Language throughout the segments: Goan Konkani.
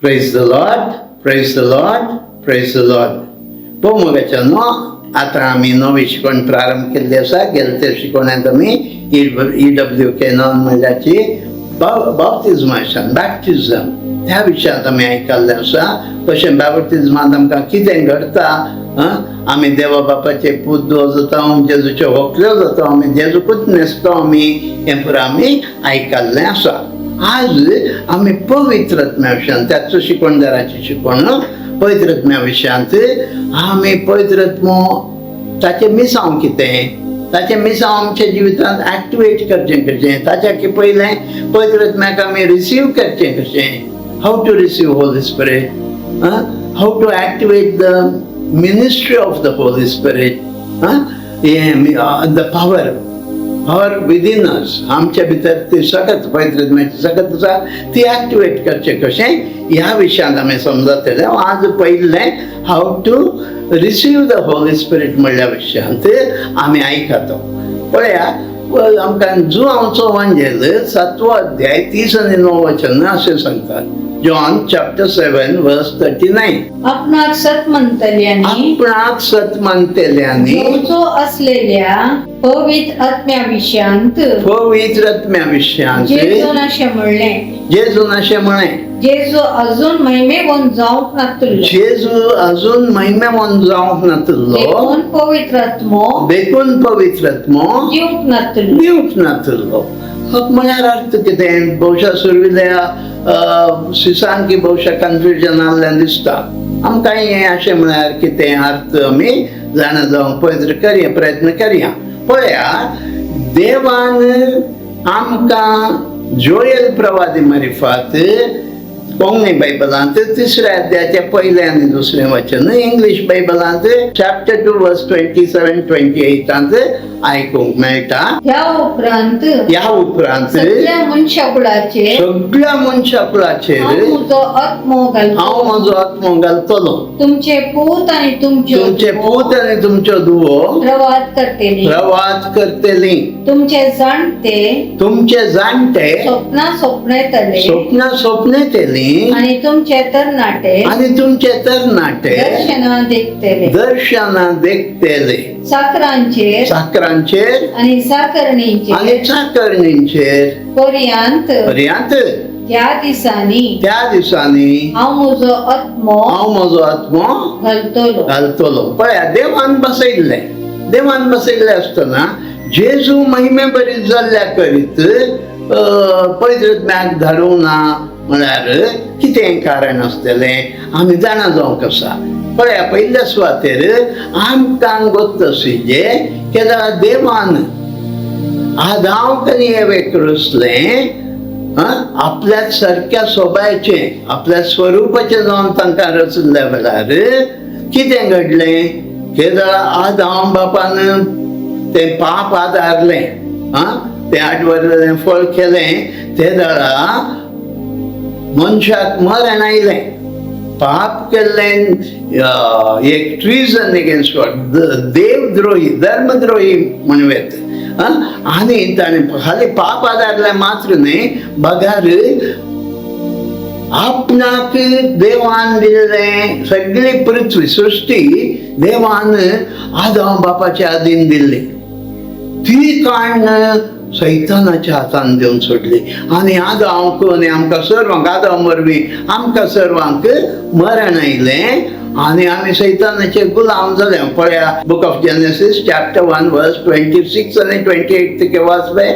Praise the Lord, praise the Lord, praise the Lord. पळोवंक मोगाच्यानो, आतां आमी नवी शिकवण प्रारंभ केल्ली आसा. गेले ते शिकवण्यांत आमी ई डब्ल्यू केनॉन म्हणल्याची बाप्तिज्माशन, बॅप्टिझम त्या विशयांत आमी आयकल्लें आसा. कशें बाप्तिज्मांत आमकां कितें घडटा, आमी देवा बापाचे पूत जाता, जेजूच्यो होकल्यो जाता, आमी जेजूकूच न्हेसता आमी, हें पुरो आमी आयकल्लें आसा. आज आमी पवित्र आत्म्या विशयांत, त्याच शिकवणदाराची शिकवण, पवित्र आत्म्या विशयांत आमी पवित्र आत्मो, ताचें मिसांव कितें, ताचें मिसांव आमच्या जिवितांत एक्टिवेट करचें कशें, ताच्या की पयलें पवित्र आत्म्याक आमी रिसीव करचें कशें, how to receive Holy Spirit, how to activate the ministry of the Holy Spirit, हें the power within us, आमच्या भितर ती सकत पवित्र आत्म्याची सकत आसा, ती एक्टिवेट करचें कशें, ह्या विशयांत आमी समजतले. आज पयलें how to receive the Holy Spirit म्हणल्या विशयांत आमी आयकतो. पळया, आमकां जुवांवचो वांजेल सातवो अध्याय 39 वचन अशें सांगतात, John chapter 7 verse 39. आपणाक सत म्हणटल्यांनी आपणाक सत मानतेल्यांनी घेवचो असलेल्या पवित्र आत्म्या विशयांत पवित्र आत्म्या विशयांत जेजून अशें म्हणलें. जेजून अशें म्हळें. जेजू अजून महिमेवन जावंक नातुल्लो. जेजू अजून महिमेवन जावंक नातुल्लो. देखून पवित्र आत्मो देखून पवित्र आत्मो दिवंक नातुल्लो. दिवंक नातुल्लो. म्हळ्यार अर्थ कितें? बहुशा सुरविल्या सिसांकी बहुशा कन्फ्युजन आहलें दिसता आमकां. हें अशें म्हळ्यार कितें अर्थ आमी जाणा जावंक पवित्र करया, प्रयत्न करया. पळया, देवान आमकां जोयल प्रवादी मारिफात कोंकणी बायबलांत तिसऱ्या अध्यायाच्या पयलें आनी दुसरें वचन, इंग्लीश बायबलांत chapter 2 verse 27 28 आयकूंक मेळटा. ह्या उपरांत ह्या उपरांत सगळ्या मनशाकुळाचेर सगळ्या मनशा कुळाचेर हांव म्हजो आत्मो हांव घालतलो. म्हजो आत्मो घालतलो. तुमचे पूत आनी तुमच्यो तुमचे धुवो पूत आनी तुमच्यो धुवो प्रवाद करतली. प्रवाद करतली. तुमचे जाणटे तुमचे जाणटे स्वप्नां स्वप्नेतले स्वप्न स्वप्नेतली आणि तुमचे तरणाटे आनी तुमचे तरणाटे दर्शनां देखतले. दर्शनां देखतले. चाकरांचेर चाकरांचेर आणि चाकरणींचेर आनी चाकरणींचेर पर्यंत पर्यंत त्या दिसांनी त्या दिसांनी हांव म्हजो आत्मो हांव म्हजो आत्मो घालतलो. घालतलो. पळया, देवान बसयल्लें, देवान बसयल्लें आसतना जेजू महिमे बरी जाल्ल्या करीत पवित्र आत्म्याक धाडूंक ना म्हळ्यार कितें कारण आसतलें, आमी जाणा जावंक आसा. पळया, पयल्या सुवातेर आमकां गोत्त जे केन्ना देवान आदांव आनी एवेक रचलें, आपल्या सारक्या सोबायचें, आपल्या स्वरुपाचें जावन तांकां रचल्ल्या वेळार कितें घडलें? केदळा आदांव बापान तें पाप आदारलें, तें आडवरलें फळ केलें, ते वेळा मनशाक मरण आयलें. पाप केल्लें एक ट्रिजन अगेन्स्ट गॉड, देवद्रोही, धर्मद्रोही म्हणूं. आनी ताणें खाली पाप आदारलें मात्र न्हय, बगर आपणाक देवान दिल्लें सगळी पृथ्वी सृश्टी देवान आदांव बापाच्या अधीन दिल्ली, ती काडून सैतानाच्या हातान दिवन सोडली आनी आदांवक आनी आमकां सर्वांक, आदांव वरवीं आमकां सर्वांक मरण आयलें आनी आमी सैतानाचे गुलाम जाले. पळया, Book of Genesis chapter 1 verse 26 आनी 28 तुके वाचले.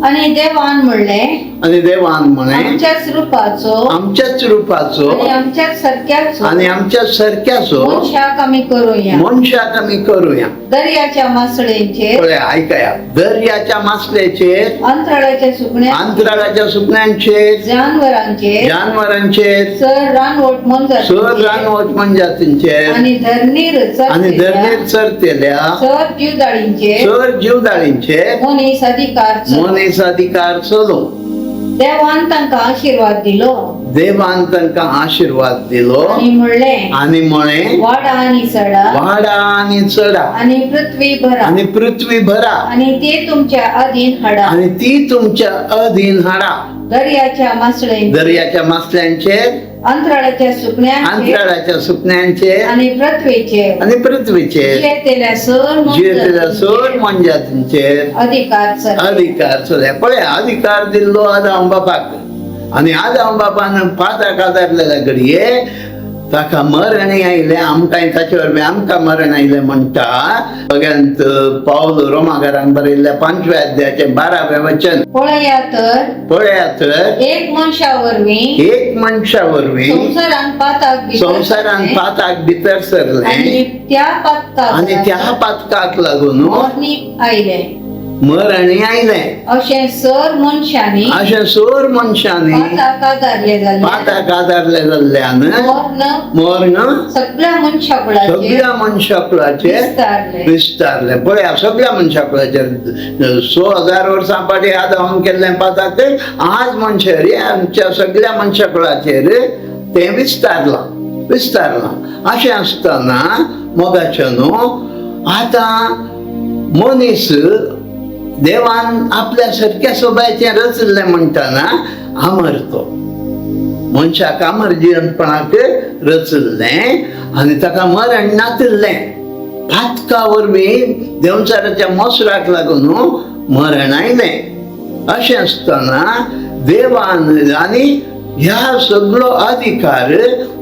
आणि देवान म्हणलें, आनी देवान म्हळें, आमच्याच रुपाचो आमच्याच रुपाचो आणि आमच्याच सारक्याचो आनी आमच्या सारक्याचो मनशाक आमी करूया. मनशाक आमी करूया. दर्याच्या मासळेंचेर पळया, आयकया, दर्याच्या मासलेचेर, अंतराळाच्या सुकण्या अंतराळाच्या सुकण्यांचेर, जानवरांचेर, जानवरांचेर, सर रानवट सर मोनजातींचेर रानवट मनजातींचेर आणि धरणीर आणि चरतेल्या धरणीर चरतेल्या सर जीवदाळींचेर सर जीवदाळींचेर मनीस अधिकार चलो. मनीस अधिकार चलो. देवान तांकां आशीर्वाद दिलो. देवान तांकां आशीर्वाद दिलो. आणि म्हणलें, आणि म्हळें, वाडा आणि चडा वाडा आणि चडा आणि पृथ्वी भरा आणि पृथ्वी भरा आणि ते तुमच्या अधीन हाडा. आणि ती तुमच्या अधीन हाडा. दर्याच्या मासळेंचेर दर्याच्या मासल्यांचेर अंतराळाच्या सुकण्यांचेर अंतराळाच्या सुकण्यांचेर आणि पृथ्वीचेर आनी पृथ्वीचेर जियेतेल्या सर जियेतल्या सर मनजातींचेर अधिकार चलय. अधिकार चलय. पळय, अधिकार दिल्लो आदाम बापाक आनी आदाम बापान पाताक आदारलेल्या घडये ताका मरण आयलें. आमकांय ताचे वरवीं आमकां मरण आयलें म्हणटा. भगवंत पावल रोमाकारांक बरयल्ल्या 5व्या अध्यायाचें 12वें वचन. पळया तर, पळयात तर, एक मनशा वरवीं एक मनशा वरवीं संवसारान पाताक भितर संवसारान सरलें पाताक भितर सरलें आनी त्या पातकाक आनी त्या पातकाक लागून मरणी आयलें. मरण आयलें. अशें सर मनशांनी अशें सोर मनशांनी पाताक आदारले जाल्ल्यान पाताक आदारले जाल्ल्यान मर्ण मर्ण सगळ्या मनशाकुळाचेर सगळ्या मनशाकुळाचेर विस्तारलें. विस्तारलें. पळया, सगळ्या मनशाकुळाचेर 6000 वर्सां फाटीं आदावन केल्लें पाताक आज मनशारी आमच्या सगळ्या मनशाकुळाचेर तें विस्तारलां विस्तारलां. अशें आसतना मोगाचें न्हू, आतां मनीस देवान आपल्या सारक्या सोबायचें रचल्लें म्हणटना अमर, तो मनशाक अमर जिवनपणाक रचल्लें आनी ताका मरण नातिल्लें. पातका वरवीं देंवचाराच्या मोसराक लागून मरण आयलें. अशें आसतना देवान आनी ह्या सगळो अधिकार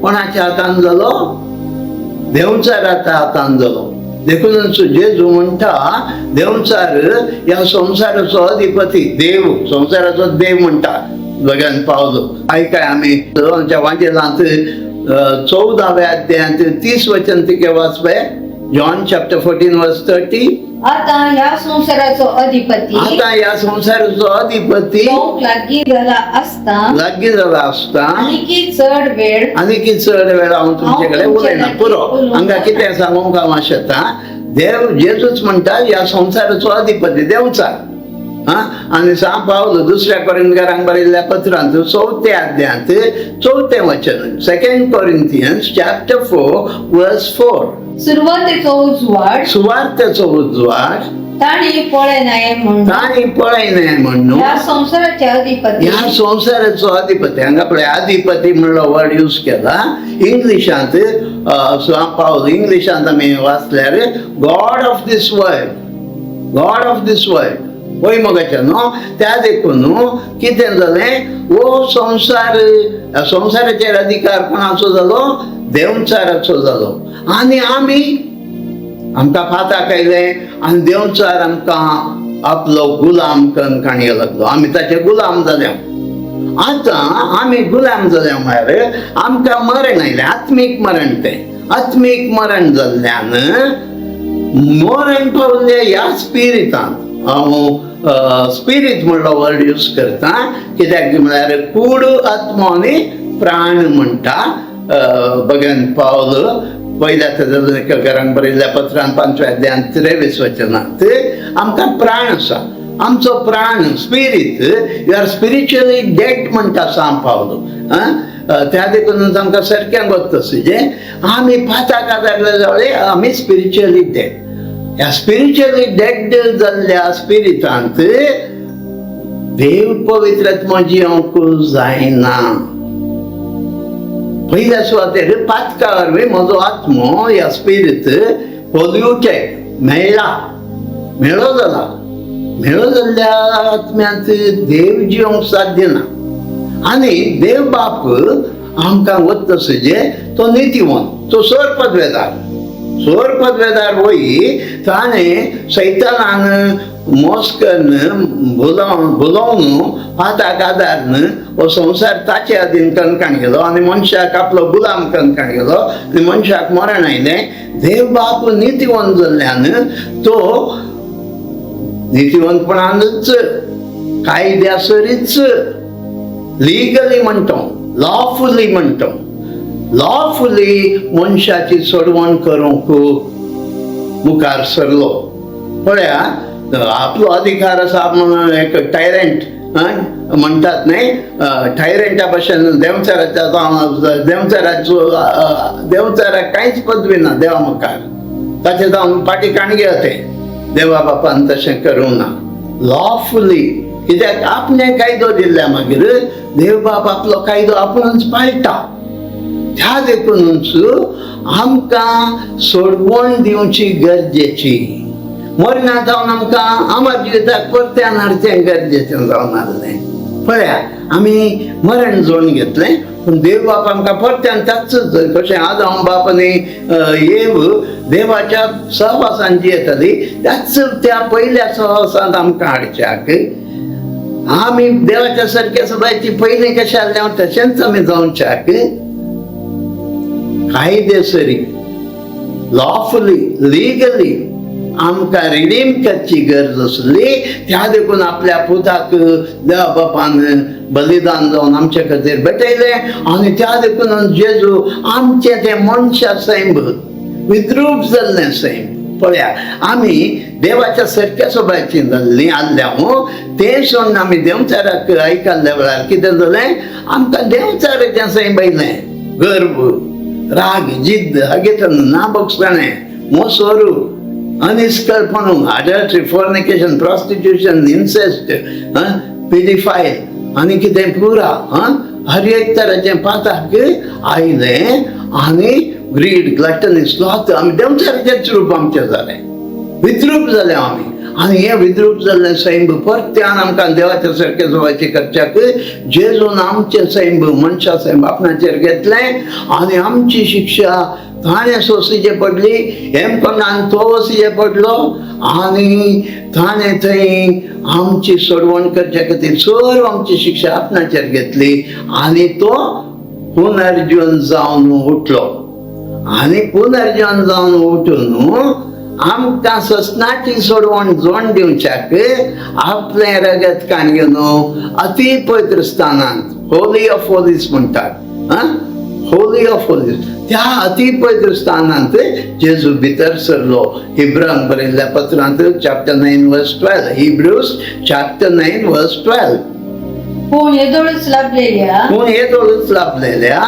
कोणाच्या हातान जालो? देंवचाराच्या हातान जालो. देखूनच जेजू म्हणटा, देंवचार ह्या संवसाराचो अधिपती, देव संवसाराचो देव म्हणटा भगवान पावलो. आयकाय, आमी आमच्या वांजेलांत 14व्या अध्यायांत 30 वचन तिके वाचपे. John chapter 14 verse 30. आता ह्या संवसाराचो अधिपती आता ह्या संवसाराचो अधिपती येवंक लागीं जाला आसता लागीं जाला आसता आनीकी चड वेळ आनी की चड वेळ हांव तुमचे कडेन हांव उलयना, तुमचे पुरो. कडेन हांगा कितें सांगूंक हांव आशेता, देव जेजूच म्हणटा ह्या संवसाराचो अधिपती देवचार. हा, आनी सांत पावल दुसऱ्या कोरिंतकारांक बरयल्ल्या पत्रांत 4थ्या अध्यायांत 4थें वचन, Second Corinthians chapter 4 verse 4. सुरवातेचो उजवाड सुवार्थेचो उजवाड ताणी पळयनाये म्हणून ताणी पळयनाय म्हणून ह्या संवसाराचे अधिपती ह्या संवसाराचो अधिपती. हांगा पळय, अधिपती म्हणलो वर्ड यूज केला इंग्लिशांत. सांत पावल इंग्लिशांत आमी वाचल्यार God of this world, God of this world. वय मोगाचें न्हू, त्या देखून कितें जालें, हो संवसार, ह्या संवसाराचेर अधिकार कोणाचो जालो? देंवचाराचो जालो. आनी आमी आमकां पाताक आयलें आनी देंवचार आमकां आपलो गुलाम करून काणये लागलो. आमी ताचे गुलाम जाले. आतां आमी गुलाम जाले म्हळ्यार आमकां मरण आयलें, आत्मीक मरण. तें आत्मीक मरण जाल्ल्यान मरण पावले ह्या स्पिरितान. हांव स्पिरीत म्हणलो वर्ड यूज करता कित्याक म्हळ्यार कूड, आत्मो आनी प्राण म्हणटा भगवंत पावल पयल्या तेसलोनिकेकारांक बरयल्ल्या पत्रान 5व्या अध्यायांत 23 वचनात. आमकां प्राण आसा, आमचो प्राण spirit, you are spiritually dead म्हणटा सांत पावलो. आं, त्या देखून आमकां सारकें गोत्त जे आमी पाताक आदारले जाल्यार आमी स्पिरिच्युअली डेड. ह्या स्पिरिच्युअली डेड जाल्ल्या स्पिरिटांत देव पवित्र आत्मो जियोंक जायना. पयल्या सुवातेर पातका वरवीं म्हजो आत्मो या स्पिरीत पोल्युटेड, मेळ्ळा, मेळो जाला. मेळो जाल्ल्या आत्म्यांत देव जियोंक साध्य ना. आनी देव बाप आमकां वता जे तो नितीवंत, तो सर पदवेदार, सोर पदवेदार वय ताणें सैतानान मोस करून भुलोवन भुलोवन पाताक आदारन हो संवसार ताचे अधीन करून गेलो आनी मनशाक आपलो गुलाम करून गेलो आनी मनशाक मरण आयलें. देव बाप नितीवंत जाल्ल्यान तो नितीवंतपणानच, कायद्या सरीच, लिगली म्हणतो, लॉफुली म्हणतो, लॉफुली मनशाची सोडवण करूंक मुखार सरलो. पळया, आपलो अधिकार आसा म्हणून एक टायरंट म्हणटात न्ही, टायरंटा भशेन देंवचाराच्या देंवचाराचो देंवचाराक कांयच पदवी ना देवा मुखार, ताचे जावन फाटीं काणगे तें. देवा बापान तशें करूंक ना लॉफुली, कित्याक आपणे कायदो दिल्ल्या मागीर देव बाप आपलो कायदो आपूणच पाळटा. त्या देखूनच आमकां सोडवण दिवची गरजेची. मरणा जावन आमकां अमर जिविताक परत्यान हाडचें गरजेचें जावन आसलें. पळया, आमी मरण जोडून घेतलें, पूण देव बाप आमकां परत्यान त्याच कशें आदाम बाप आनी एव देवाच्या सहवासान जी येताली त्याच त्या पयल्या सहवासांत आमकां हाडच्याक आमी देवाच्या सारक्या सदांची पयलीं कशें आसलें तशेंच आमी जावच्याक कायदेसरी लॉफुली लिगली आमकां रिडीम करची गरज आसली. त्या देखून आपल्या पुताक देवा बापान बलिदान जावन आमचे खातीर भेटयलें आनी त्या देखून जेजू आमचें तें मनशा सैम विद्रूप जाल्लें सैम. पळया, आमी देवाच्या सारक्या सोबायची जाल्लीं आसल्या तें सोडून आमी देंवचाराक आयकल्ल्या वेळार कितें जालें, आमकां देंवचाराचें सैम आयलें. गर्व, राग, जिद्द, हागेतन ना बोगसणें, मोसोरू, अनिस्कळपणू, adultery, fornication, prostitution, incest, paedophile आनी कितें पुरा हर एक तराचें पाताक आयलें आनी ग्रीड, ग्लटनी, स्लॉथ, आमी देंवचाराचेंच रूप आमचें जालें, विद्रूप जालें आमी. आनी हें विद्रूप जाल्लें सैम परत्यान आमकां देवाच्या सारकें जावपाचें करच्याक जेजून आमचें सैम मनशा सैम आपणाचेर घेतलें आनी आमची शिक्षा ताणें सोंसचें पडली. हेमकोंडान तो वचचें पडलो आनी ताणें थंय आमची सोडवण करच्या खातीर सर्व आमची शिक्षा आपणाचेर घेतली आनी तो पुनर्जीवन जावन उठलो. आनी पुनर्जीवन जावन उठून आमकां ससनाची सोडवण जोड दिवच्याक आपलें रगत काण घेवन अति पवित्र स्थानांत, होली ऑफ होलीज म्हणटात, होली ऑफ होलीज, त्या अति पवित्र स्थानांत जेजू भितर सरलो. हिब्रांक बरयल्ल्या पत्रांत chapter 9 verse 12, Hebrews chapter 9 verse 12. पूण येदोळच लाभलेल्या पूण येदोळच लाभलेल्या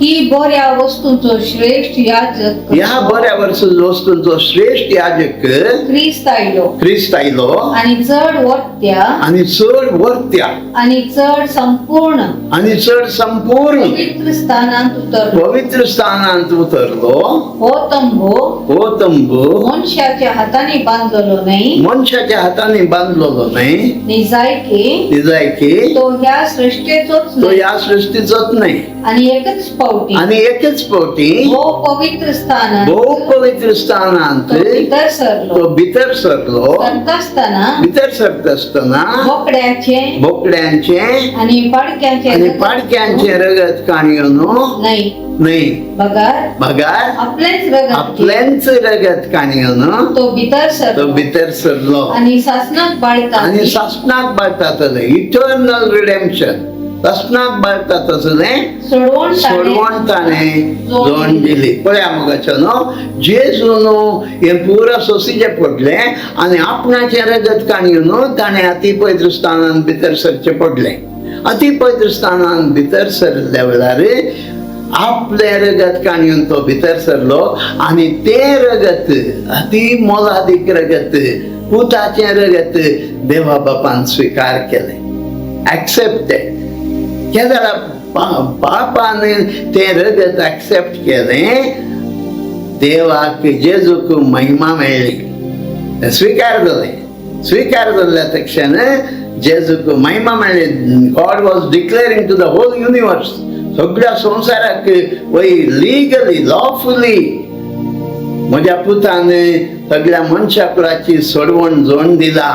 ही बऱ्या वस्तूंचो श्रेष्ठ याजक ह्या बऱ्या वर्स वस्तूंचो श्रेष्ठ याजक क्रिस्त आयलो क्रिस्त आयलो आणि चड वरत्या आणि चड वरत्या आणि चड संपूर्ण आणि चड संपूर्ण पवित्र स्थानांत उतरलो. पवित्र स्थानांत उतरलो. हो तंबू हो तंबू मनशाच्या हातांनी बांदलेलो न्हय, मनशाच्या हातांनी बांदलेलो न्हय, निजायकी निजायकी तो ह्या सृष्टीचोच तो न्हय ह्या सृष्टीचोच न्हय. आणि एकच फावटी आणि एकच फावटी हो पवित्र स्थानांत भोव पवित्र स्थानांत तो भितर सरलो. तो भितर सरलो. सरता आसतना भितर सरता आसतना बोकड्याचे बोकड्यांचे आणि पाडक्याचे आणि रगत पाडक्यांचे रगत काणयेवन न्हय, न्हय, बगर बगार आपलेच रगत आपलेंच रगत काणयेवन तो भितर तो सरलो भितर सरलो आणि सासनाक बाळता आणि सासनाक बाळता तसलें इटर्नल रिडेम्पशन, सासनाक बाळता तसलें सोडवण सोडवण ताणें जोड दिली. पळया मोगाचो न्हू, जेजू न्हू हें पुरा सोंसीचें पडलें आनी आपणाचें रगत काणयेवन ताणें अति पवित्र स्थानान भितर सरचें पडलें. अति पवित्र स्थानान भितर सरल्या वेळार आपलें रगत काणयेवन तो भितर सरलो आनी तें रगत अति मोलादीक रगत, पुताचें रगत देवा बापान स्विकार केलें, एक्सेप्टेड. केदाळा बापान तें रगत एक्सेप्ट केलें, देवाक जेजूक महिमा मेळ्ळी. तें स्विकार जालें. स्विकार जाल्ल्या तक्षण जेजूक महिमा मेळ्ळी. God was declaring to the whole universe, सगळ्या संवसाराक वय लिगली लॉफुली म्हज्या पुतान सगळ्या मनशा कुळाची सोडवण जोड दिला.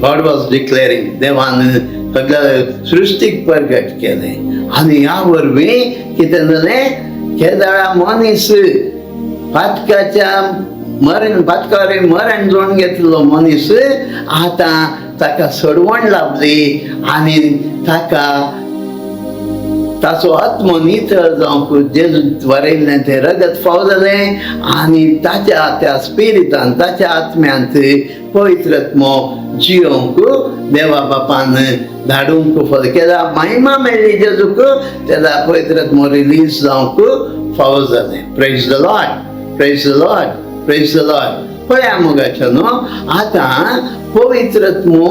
गॉड वॉज डिक्लेरिंग, देवान सगळ्या सृश्टीक प्रगट केलें आनी ह्या वरवीं कितें जालें, केदाळा मनीस पातकाच्या मरण पातकावर मरण जोडून घेतलो मनीस आतां ताका सोडवण लाभली आनी ताका ताचो आत्मो नितळ जावंक जेजू वरयल्लें तें रगत फाव जालें आनी ताच्या त्या स्पिरितान ताच्या आत्म्यांत पवित्र आत्मो जियोवंक देवा बापान धाडूंक फाव केदा महिमा मेळ्ळी जेजूक तेदा पवित्र आत्मो रिलीज जावंक फावो जालें. Praise the Lord, praise the Lord, praise the Lord. पळया मोगाचो न्हू, आतां पवित्र आत्मो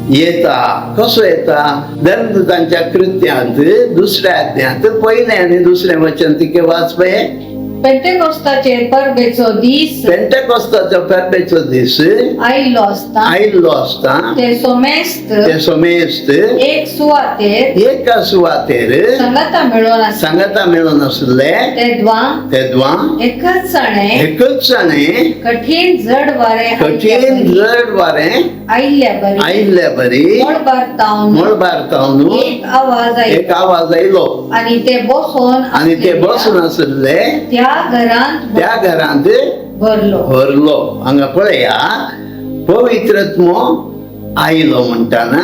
येता. कसो येता? धर्मदूतांच्या कृत्यांत दुसऱ्या अध्यायांत पयलें आनी दुसरें वचन तिके वाच पळय. पेंटेकोस्ताचे परबेचो दीस पेंटेकोस्ताचो परबेचो दीस आयिल्लो आसता, आयिल्लो आसता, ते सोमेस्त ते सोमेस्त एक सुवातेर एका सुवातेर सांगाता मेळोन आसले. सांगाता मेळून आसले. तेद्वां तेद्वां एकच जाणें एकच जाणें कठीण जड वारें कठीण जड वारें आयिल्ल्या बरी आयिल्ले बरी मळबार तावन मळबार तावन एक आवाज आयलो एक आवाज आयलो आनी ते बसून आनी ते आसलेल्या बसून आशिल्ले त्या घरांत त्या घरांत भरलो. भरलो. हांगा पळया, पवित्रत्मो आयलो म्हणटाना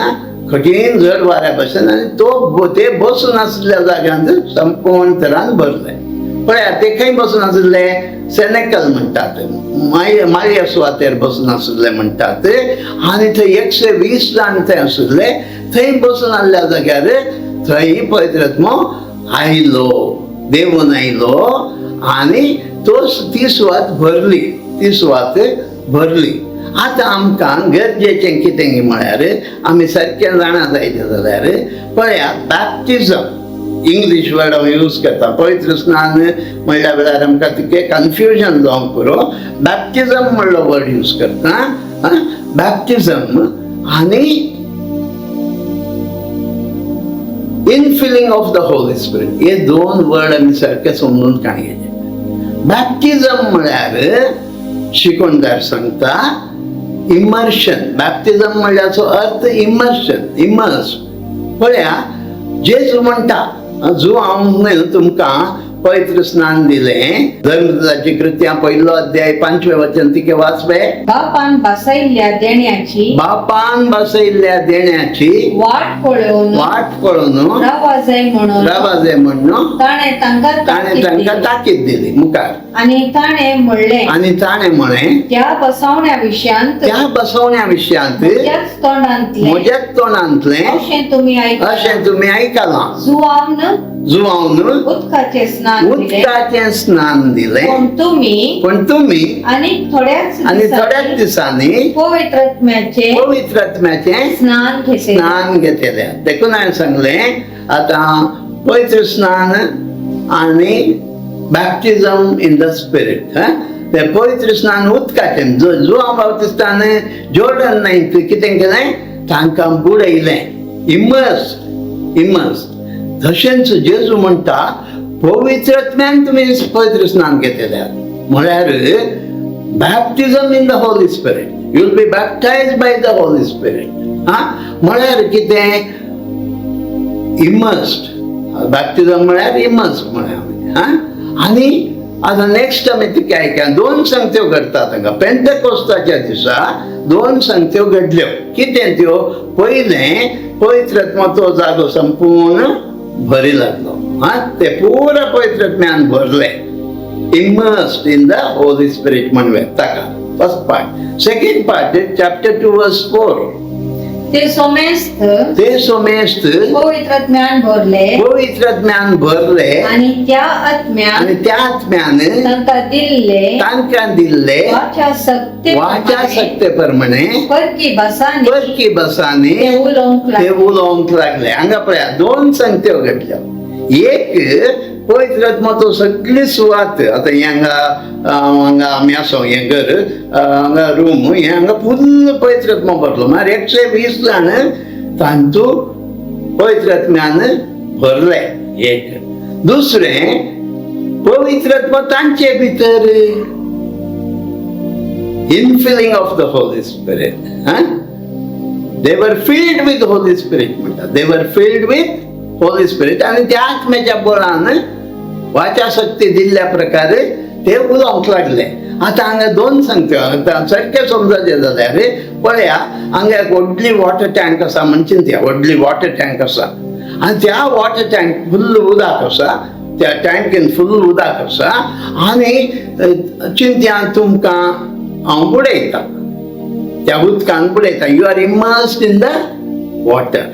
कठीण जड वाऱ्या भशेन आनी तो ते बसून आशिल्ल्या जाग्यांत संपूर्ण तरान भरले. पळया, ते खंय बसून आशिल्ले? सेनेकल म्हणटात, माळ्या सुवातेर बसून आशिल्ले म्हणटात. आनी थंय 120 जाण थंय आशिल्ले. थंय बसून आसल्या जाग्यार थंय पवित्रत्मो आयलो, देवून आयलो आनी तो ती सुवात भरली, ती सुवात भरली. आतां आमकां गरजेचें कितें म्हळ्यार आमी सारकें जाणा जायतें जाल्यार पळया, बॅप्टिजम इंग्लीश वर्ड हांव यूज करता. पवित्र स्नान म्हणल्या वेळार आमकां तितकें कन्फ्युजन जावंक पुरो, बॅप्टिजम म्हणलो वर्ड यूज करता. बॅप्टिजम आनी infilling of the Holy Spirit हे दोन वर्ड आमी सारके समजून काडयेचे. बॅप्टिजम म्हळ्यार शिकोणदार सांगता इमर्शन. बॅप्टिजम म्हणल्याचो अर्थ इमर्शन, इमर्स. पळया, जेजू म्हणटा, जो हांव न्हय तुमकां पवित्र स्नान दिलें. धर्मदूताची कृत्यां पयलो अध्याय 5वें वचन तिके वाचपे. बापान बसयल्ल्या देण्याची बापान बसयल्ल्या देण्याची वाट पळोवन वाट पळोवन रावा जाय म्हणून रावा जाय म्हणून ताणें तांकां ताणें ताकीद तांकां दिली. ताकीद दिली. मुखार आनी ताणें म्हणलें, आनी ताणें म्हळें, त्या बसवण्या विशयांत त्या बसवण्या विशयांत म्हज्याच तोंडांतलें म्हज्याच तोंडांतलें अशें तुमी आयकलां. अशें तुमी आयकलां. जुवान जुवावन उदकाचें स्नान दिलें, उदकाचें स्नान दिलें, पूण तुमी पण तुमी आनी थोड्याच आनी थोड्याच दिसांनी दिसांनी पवित्र आत्म्याचें पवित्र आत्म्याचें स्नान घेतलें. स्नान घेतलें. देखून हांवें सांगलें, आतां पवित्र स्नान आनी बॅप्टिजम इन the spirit. तें पवित्र स्नान उदकाचें. जुवांव बाप्तिस्तान जोर्डन न्हंयत कितें केलें? तांकां बुडयलें, इमर्स, इमर्स. तशेंच जेजू म्हणटा, पवित्र आत्म्यान तुमी पवित्र स्नान घेतले, म्हळ्यार baptism in the Holy Spirit. You will be baptized by the Holy Spirit. हा, म्हळ्यार कितें? इमर्स्ड. बॅप्टिझम म्हळ्यार इमर्स म्हळ्यार आमी. हा, आनी आतां नेक्स्ट आमी तिका आयकया. दोन संगत्यो घडटा तांकां पेंतेकोस्ताच्या दिसा. दोन संगत्यो घडल्यो. कितें त्यो? पयलें, पवित्र आत्मो तो जागो संपूर्ण भरी लागलो. हा, ते पुरा पवित्र आत्म्यान भरले, immersed in the Holy Spirit म्हणूया ताका. First part. Second part, chapter 2 verse 4. ते सोमेस्त ते सोमेस्त पवित्र आत्म्यान भरले पवित्र आत्म्यान भरले आणि त्या आत्म्यान आणि त्या आत्म्यान तांकां दिल्ले तांकां दिल्ले वाचा सक्ते वाचा सक्ते प्रमाणे परकी भासांनी परकी भासांनी ते उलोवंक ते लागले. उलोवंक लागले. हांगा पळया, दोन संगत्यो घडल्यो. एक, पवित्र आत्मो तो सगळी सुवात, आतां हें हांगा हांगा आमी आसा, हें घर हांगा रूम, हें हांगा फुल्ल पवित्र आत्मो भरलो. म्हळ्यार 120 जाण तांतू पवित्र आत्म्यान भरले. एक. दुसरें, पवित्र आत्मो तांचे भितर, infilling of the Holy Spirit. They were filled with Holy Spirit म्हणटात. They were filled with Holy Spirit आनी त्या आत्म्याच्या बळान वाचा शक्ती दिल्ल्या प्रकारे ते उलोवंक लागले. आतां हांगा दोन सांगता, आतां सारकें समजाचें जाल्यार पळया, हांगा एक व्हडली वॉटर टँक आसा म्हण चिंतया. व्हडली वॉटर टँक आसा आनी त्या वॉटर टँक फुल्ल उदक आसा. त्या टँकीन फुल्ल उदक आसा आनी चिंतया, तुमकां हांव बुडयता, त्या उदकान बुडयता. You are immersed in the water.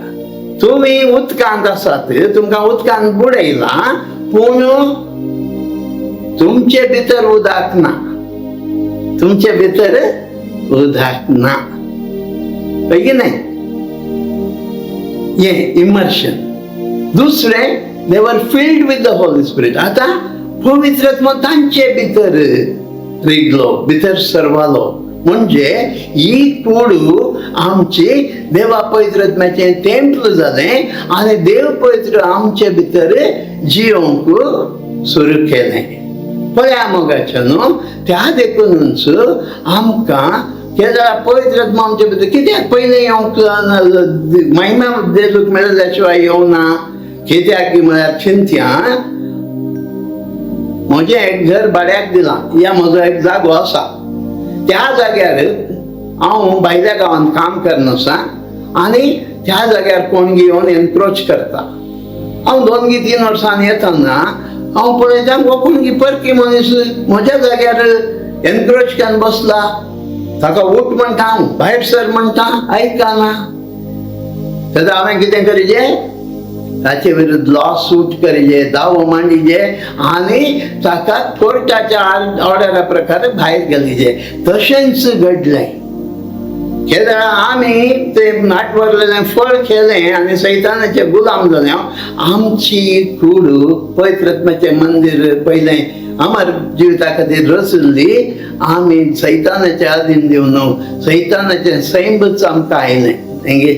तुमी उदकांत आसात, तुमकां उदकान बुडयलां, पूण तुमचे भितर उदक ना. तुमचे भितर उदक ना, हय की नाही? हें इमर्शन. दुसरें, they were filled with the Holy Spirit. आतां पवित्र आत्मो तांचे भितर रिगलो, भितर सरवालो. म्हणजे ही कुडू आमची देवा पवित्र आत्म्याचें तेंपल जालें आनी देव पवित्र आमचे भितर जियोंक सुरू केलें. पळया मोगाचें न्हू, त्या देखूनच आमकां केदळा पवित्र आत्मो आमचे भितर कित्याक पयलें येवंक, महिमा जेजूक मेळ्ळ्या शिवाय येवना कित्याक म्हळ्यार चिंत्या. म्हजें एक घर भाड्याक दिलां या म्हजो एक जागो आसा, त्या जाग्यार हांव भायल्या गांवांत काम करना आसा आनी त्या जाग्यार कोण येवन एनक्रोच करता. हांव 2 गी 3 वर्सांनी येतना हांव पळयता, हो कोण परकी मनीस म्हज्या जाग्यार एनक्रोच करून बसला. ताका उठ म्हणटा हांव, भायर सर म्हणटा, आयकना. तेन्ना हांवें कितें करीजे? ताचे विरुद्ध लॉ सूट करीजे, दावो मांडीजे आनी ताका कोर्टाच्या ऑर्डरा प्रकारे भायर घालीजे. तशेंच घडलें. केदळा आमी ते नाटवरलेलें फळ खेलें आनी सैतानाचे गुलाम जाले. आमची कूड पवित्र आत्म्याचें मंदिर पयलें अमर जिविता खातीर रचिल्ली, आमी सैतानाच्या अधीन दिवन सैतानाचें सैंबच आमकां आयलें. हेंगे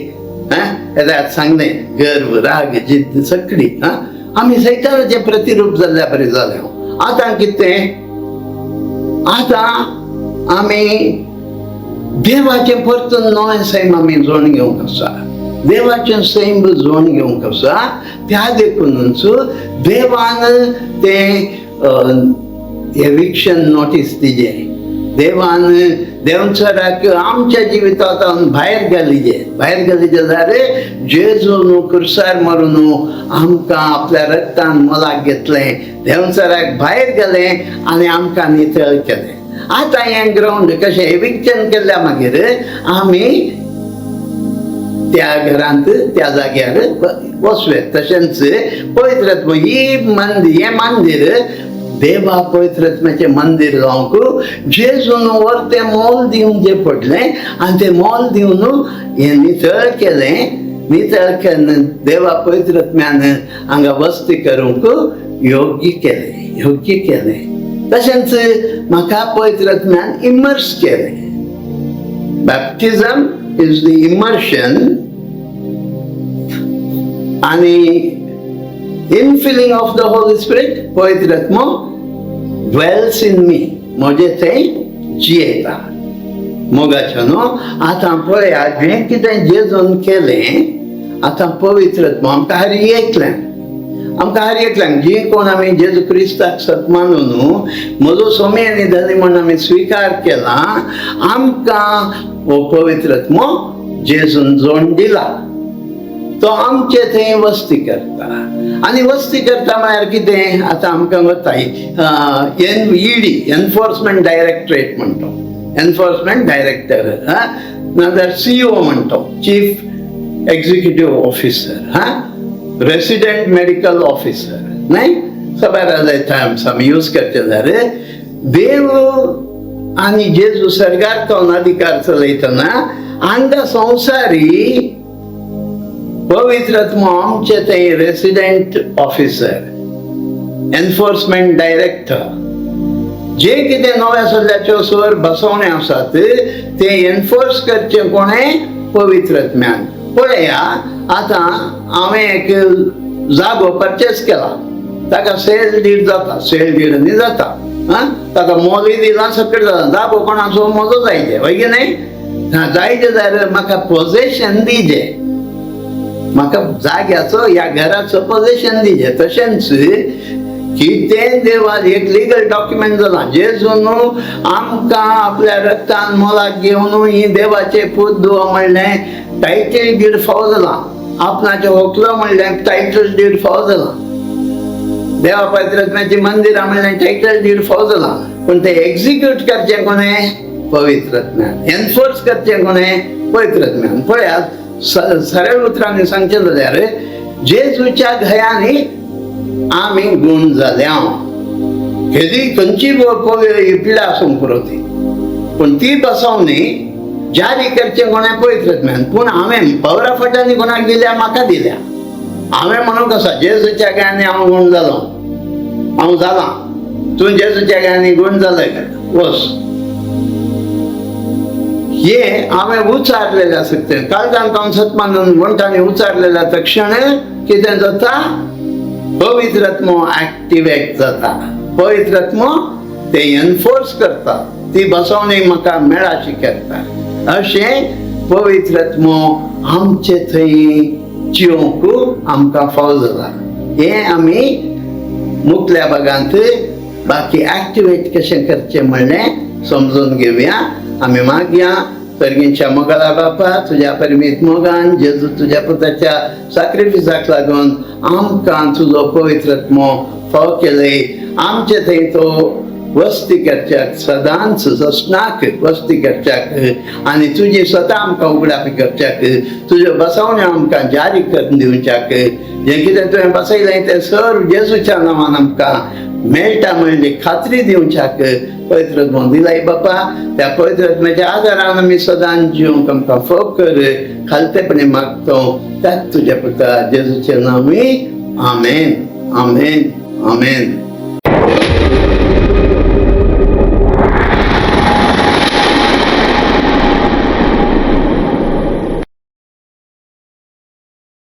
येता सांगलें, गर्व, राग, जिद्द सगळी. हां, आमी सैतानाचें प्रतिरूप जाल्ल्या बरी जालें. आतां कितें? आतां आमी देवाचें परतून नवें सैम आमी जोड घेवंक आसा. देवाचें सैम जोड घेवंक आसा. त्या देखूनच देवान तें एविक्शन नोटीस दिजे, देवान देंवचाराक आमच्या जिवितांत भायर घालिजे. भायर घालिजे जाल्यार जेजून कुर्सार मरून आमकां आपल्या रक्तान मोलाक घेतलें, देंवचाराक भायर गेलें आनी आमकां नितळ केलें. आतां हें ग्रावंड कशें एविक्शन केल्ल्या मागीर आमी त्या घरांत, त्या जाग्यार वचूंक. तशेंच पवित्र आत्मो ही मंदिर, हें मंदिर देवा पवित्र आत्म्याचें मंदिर जावंक जेजून वर तें मोल दिवन जें पडलें आनी तें मोल दिवन हें नितळ केलें. नितळ केन्ना देवा पवित्र आत्म्यान हांगा वस्ती करूंक योग्य केलें, योग्य केलें. तशेंच म्हाका पवित्र आत्म्यान इमर्स केलें. Baptism is the immersion आणि infilling of the Holy Spirit. पवित्र आत्मो dwells in me, म्हजे थंय जियेता. मोगाचें न्हू, आतां पळया, जें कितें जेजून केलें, आतां पवित्र आत्मो आमकां हर एकल्यान, आमकां हर एकल्यांक, जी कोण आमी जेजू क्रिस्ताक सत मानून म्हजो स्वामी आनी धनी म्हूण आमी स्विकार केला, आमकां हो पवित्र आत्मो जेजून जोड दिला. तो आमचे थंय वस्ती करता. आनी वस्ती करता म्हळ्यार कितें? आतां आमकां वता एन इडी, एनफोर्समेंट डायरेक्टरेट म्हणतो, एनफोर्समेंट डायरेक्टर, हा, नाजाल्यार सीईओ म्हणतो, चीफ एक्झिक्युटिव्ह ऑफिसर, हा, रेसिडेंट मेडिकल ऑफिसर न्हय, सबार टर्म्स आमी यूज करचे जाल्यार, देव आनी जेजू सर्गार तो अधिकार चलयतना हांगा संवसारी पवित्र आत्मो आमचे ते रेसिडेंट ऑफिसर, एनफोर्समेंट डायरेक्टर. जे कितें नव्या सल्ल्याच्यो सर बसवणे आसात ते एनफोर्स करचे कोणें? पवित्र आत्म्यान. पळया, आतां हांवें एक जागो परचेस केला, ताका सेल डीड जाता, सेल डीड न्ही जाता, आं, ताका मोलूय दिलां, सगळें जाता. जागो कोणाचो? म्हजो जायजे, हय की न्हय? हा, जायजे जाल्यार म्हाका पोजेशन दिजे, म्हाका जाग्याचो ह्या घराचो पोजेशन दिजे. तशेंच कितें देवान एक लिगल डॉक्युमेंट जाला, जेजून आमकां आपल्या रक्तान मोलाक घेवन ही देवाचे पूत धुवो म्हणलें टायटल डीड फावो जालां. आपणाचें होकलो म्हणलें टायटल डीड फावो जालां. देवा पवित्र मंदिरां म्हणलें टायटल डीड फावो जालां. पूण ते एक्झिक्यूट करचें कोणें? पवित्र आत्म्यान. एनफोर्स करचें कोणें? पवित्र आत्म्यान. पळयात, सरळ उतरांनी सांगचें जाल्यार जेजूच्या घयांनी आमी गूण जाल्या. केदी खंयची पिडा आसूंक पुरो ती, पूण ती बसवणी जारी करचें कोणें? पवित्र आत्म्यान. पूण हांवें पॉवर ऑफ अटर्नी कोणाक दिल्या? म्हाका दिल्या. हांवें म्हणूंक आसा, जेजूच्या गायांनी हांव गूण जालो, हांव जालां. तूं जेजूच्या गायांनी गूण जालय, वच. हे हांवें उचारलेलें आसा तें काळजान कावसत मानून वंठांनी उचारलेल्या तक्षण कितें जाता? पवित्र आत्मो ऍक्टिवेट जाता. पवित्र आत्मो ते एनफोर्स करता, ती बसवणी म्हाका मेळाशी करता. अशें पवित्र आत्मो आमचे थंय जिवंक आमकां फाव जाला. हें आमी मुखल्या भागांत बाकी ऍक्टिवेट कशें करचें म्हणलें समजून घेवया. आमी मागया. सर्गींच्या मोगाळा बापा, तुज्या परिमीत मोगान, जेजू तुज्या पुताच्या साक्रिफिसाक लागून आमकां तुजो पवित्र आत्मो फाव केले. आमचे थंय तो वस्ती करच्याक, सदांच ससनाक वस्ती करच्याक आनी तुजी स्वता आमकां उगडापी करच्याक, तुज्यो बसवण्यो आमकां जारी करून दिवच्याक, जें कितें तुवें बसयलें तें सर्व जेजूच्या नांवान आमकां मेळटा म्हणली खात्री दिवच्याक पवित्र आत्मो दिलाय. बापा, त्या पवित्र आत्म्याच्या आदारान आमी सदांच जिवंक आमकां फोग कर. खालतेपणी मागतो त्याच तुज्या पुता जेजूचे नांवी. आमेन, आमेन, आमेन.